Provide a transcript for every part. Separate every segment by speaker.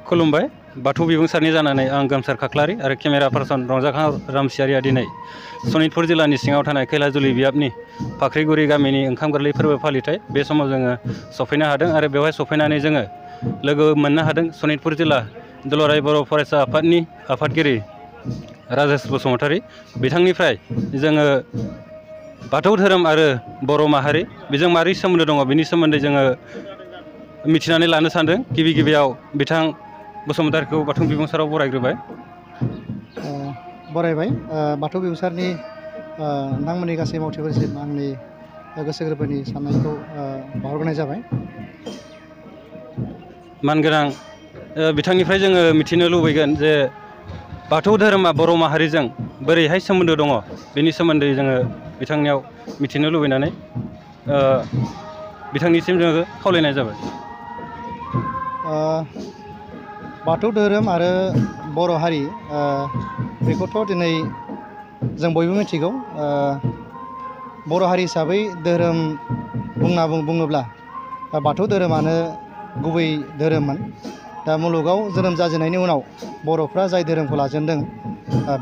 Speaker 1: खुलुमबाय बाथौ बिबुंसारनि जानानै आं गोमसार खाख्लारि आरो केमेरा पार्सन रंजाखां रामसियारिया दिनै सनितपुर जिल्लानि सिङाव थानाय खैलाजुलि बियाबनि फाख्रिगुरि गामिनि ओंखाम गोरलै फोरबो फालिथाय बे समाव जोङो सफैनो हादों आरो बेवहाय सफैनानै जोङो लोगो मोननो हादों सनितपुर जिल्ला दुलाराय बर' फरायसा आफादनि आफादगिरि राजेश बसुमतारी बिथांनिफ्राय जोङो बाथौ धोरोम आरो बर' माहारि बेजों मारै सोमोन्दो दङ बिनि सोमोन्दै जोङो मिथिनानै लानो सानदों। गिबियाव बिथां बसुमतारीखौ बाथौ बिबुंसाराव बरायग्रोबाय।
Speaker 2: बरायबाय बाथौ बिबुंसारनि नोंथांमोननि गासै मावथिफोरसिम आंनि गोसो गोरबोनि साननायखौ बावहरग्रोनाय जाबाय।
Speaker 1: मानगोनां बिथांनिफ्राय जोङो मिथिनो लुबैगोन जे बाथौ धोरोमा बर' माहारिजों बोरैहाय सोमोन्दो दङ बेनि सोमोन्दै जोङो बिथांनियाव मिथिनो लुबैनानै बिथांनिसिम जोङो खावलायनाय जाबाय।
Speaker 2: बाथौ धोरोम आरो बर' हारि बेखौथ' दिनै जों बयबो मिथिगौ। बर' हारि हिसाबै धोरोम बुङोब्ला बाथौ धोरोमानो गुबै धोरोममोन। दा मुलुगाव जोनोम जाजेननायनि उनाव बर'फ्रा जाय धोरोमखौ लाजेनदों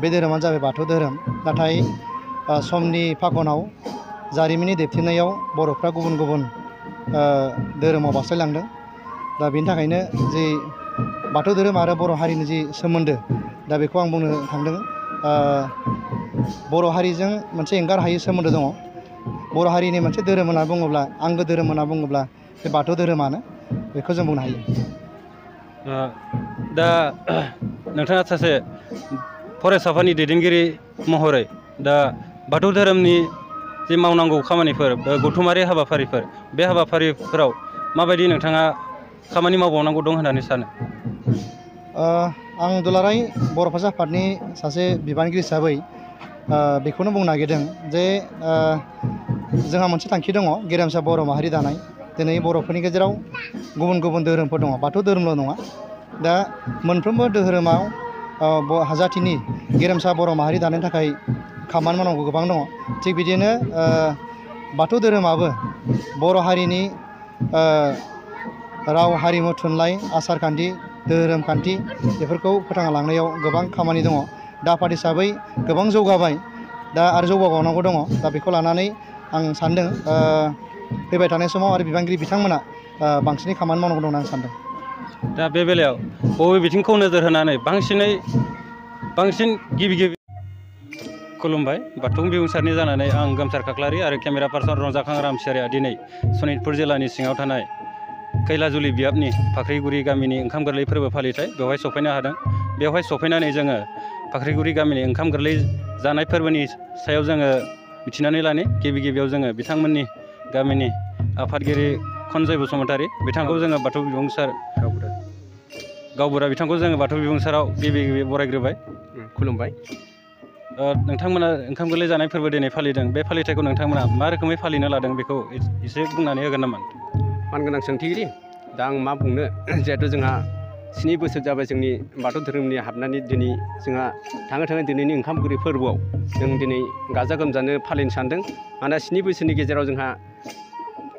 Speaker 2: बे धोरोमानो जाबाय बाथौ धोरोम। नाथाय समनि फाखनाव जारिमिननि देबथिनायाव बर'फ्रा गुबुन गुबुन धोरोमाव बास्लायलांदों। दा बेनि थाखायनो जि बाथौ धोरोम आरो बर' हारिनि जि सोमोन्दो दा बेखौ आं बुंनो थांदों। बर' हारिजों मोनसे एंगार हायै सोमोन्दो दङ। बर' हारिनि मोनसे धोरोम होनना बुङोब्ला आंगो धोरोम होनना बुङोब्ला बे बाथौ धोरोमानो बेखौ जों बुंनो हायो।
Speaker 1: दा नोंथाङा सासे फरायसाफोरनि दैदेनगिरि महरै दा बाथौ धोरोमनि जि मावनांगौ खामानिफोर गौथुमारि हाबाफारिफोर बे हाबाफारिफोराव माबायदि नोंथाङा खामानि मावबावनांगौ दं होननानै सानो?
Speaker 2: आं दुलाराय बर' फरायसा आफादनि सासे बिबानगिरि हिसाबै बेखौनो बुंनो नागिरदों जे जोंहा मोनसे थांखि दङ गेरेमसा बर' माहारि दानाय। दिनै बर'फोरनि गेजेराव गुबुन गुबुन धोरोमफोर दङ, बाथौ धोरोमल' नङा। दा मोनफ्रोमबो धोरोमाव जाथिनि गेरेमसा बर' माहारि दानायनि थाखाय खामानि मावनांगौ गोबां दङ। थिग बिदिनो बाथौ धोरोमाबो बर' हारिनि राव हारिमु थुनलाइ आसार खान्थि धोरोम खान्थि बेफोरखौ फोथांना लांनायाव गोबां खामानि दङ। दा आफाद हिसाबै गोबां जौगाबाय, दा आरो जौगाबावनांगौ दङ। दा बेखौ लानानै आं सानदों फैबाय थानाय समाव आरो बिबानगिरि बिथांमोना बांसिनै खामानि मावनांगौ दं होनना आं सानदों।
Speaker 1: दा बे बेलायाव बबे बिथिंखौ नोजोर होनानै बांसिन गिबि खुलुमबाय बाथौ बिबुंसारनि जानानै आं गोमसार खाख्लारि आरो केमेरा पार्सन रंजाखां रामसियारिया दिनै सनितपुर जिल्लानि सिङाव थानाय खैलाजुलि बियाबनि फाख्रिगुरि गामिनि ओंखाम गोरलै फोरबो फालिथाय बेवहाय सफैनो हादों। बेवहाय सफैनानै जोङो फाख्रिगुरि गामिनि ओंखाम गोरलै जानाय फोरबोनि सायाव जोङो मिथिनानै लानि। गिबियाव जोङो बिथांमोननि गामिनि आफादगिरि खनजय बसुमतारी बिथांखौ जोङो बाथौ बिबुंसार गावबुरा बिथांखौ जोङो बाथौ बिबुंसाराव गिबि बरायग्रोबाय।
Speaker 3: खुलुमबाय।
Speaker 1: नोंथांमोना ओंखाम गोरलै जानाय फोरबो दिनै फालिदों, बे फालिथायखौ नोंथांमोना मा रोखोमै फालिनो लादों बेखौ एसे बुंनानै होगोन नामा?
Speaker 3: मानगोनां सोंथिगिरि, दा आं मा बुंनो, जिहेथु जोंहा 7 बोसोर जाबाय जोंनि बाथौ धोरोमनि हाबनानै दिनै जोंहा थाङै दिनैनि ओंखाम गोरलै फोरबोआव जों दिनै गाजा गोमजानो फालिनो सानदों। मानोना 7 बोसोरनि गेजेराव जोंहा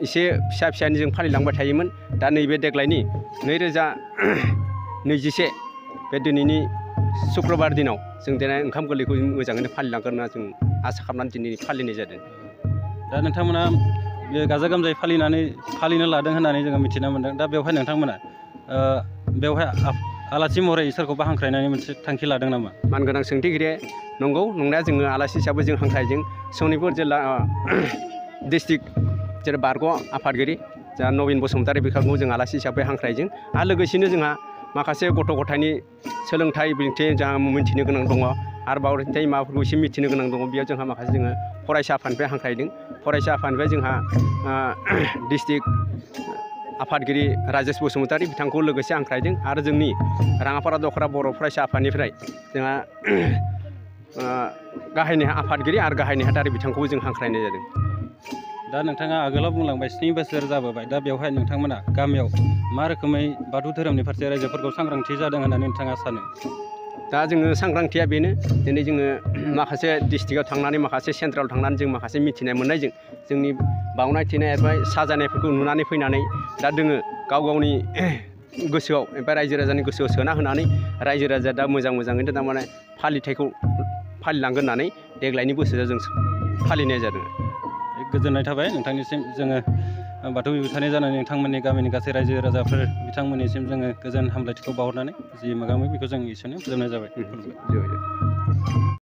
Speaker 3: एसे फिसानि जों फालिलांबाय थायोमोन। दा नैबे देग्लायनि 2021 बे दिनैनि सुक्रबार दिनाव जों दिनै ओंखाम गोरलैखौ मोजाङैनो फालिलांगोन होनना जों आसा खालामनानै दिनै फालिनाय जादों।
Speaker 1: दा नोंथांमोना बे गाजा गोमजायै फालिनो लादों होननानै जोङो मिथिनो मोनदों। दा बेवहाय नोंथांमोना बेवहाय आलासि महरै सोरखौबा हांख्रायनायनि मोनसे थांखि लादों नामा?
Speaker 3: मानगोनां सोंथिगिरिया नंगौ, नंनाया जोङो आलासि हिसाबै जों हांख्रायदों। सनितपुर जिल्ला डिस्ट्रिक्ट जेरै बारग' आफादगिरि जा नबिन बसुमतारी बिथांखौ जों आलासि हिसाबै हांख्रायदों। आरो लोगोसेनो जोंहा माखासे गथ' गथायनि सोलोंथाइ बिथिं जोंहा मिथिनो गोनां दङ आरो बावथाय माबाफोरखौ एसे मिथिनो गोनां दङ। बेयाव जोंहा माखासे जोङो फरायसा आफादनिफ्राय हांख्रायदों। फरायसा आफादनिफ्राय जोंहा डिस्ट्रिक्ट आफादगिरि राजेश बसुमतारी बिथांखौ लोगोसे हांख्रायदों। आरो जोंनि राङापारा दख'रा बर' फरायसा आफादनिफ्राय जोंहा गाहाय आफादगिरि आरो गाहाय नेहाथारि बिथांखौबो जों हांख्रायनाय जादों।
Speaker 1: दा नोंथाङा आगोलाव बुंलांबाय 7 बोसोर जाबोबाय। दा बेवहाय नोंथांमोना गामियाव मा रोखोमै बाथौ धोरोमनि फारसे रायजोफोरखौ सांग्रांथि जादों होननानै नोंथाङा सानो?
Speaker 3: दा जोङो सांग्रांथिया बेनो, दिनै जोङो माखासे डिस्ट्रिक्टआव थांनानै माखासे सेन्ट्रेलाव थांनानै जों माखासे मिथिनाय मोननायजों जोंनि बावनाय थिनाय एबा साजायनायफोरखौ नुनानै फैनानै दा जोङो गाव गावनि गोसोआव एबा रायजो राजानि गोसोआव सोना होनानै रायजो राजाया दा मोजाङैनो थारमाने फालिथायखौ फालिलांगोन होननानै देग्लायनि बोसोराव जों फालिनाय जादों।
Speaker 1: गोजोननाय थाबाय नोंथांनिसिम जोङो बाथौ बिबुंसारनि जानानै नोंथांमोननि गामिनि गासै रायजो राजाफोर बिथांमोननिसिम जोङो गोजोन हामलायथिखौ बावहरनानै जि मोगा मोगि बेखौ जों एसेनो फोजोबनाय जाबाय।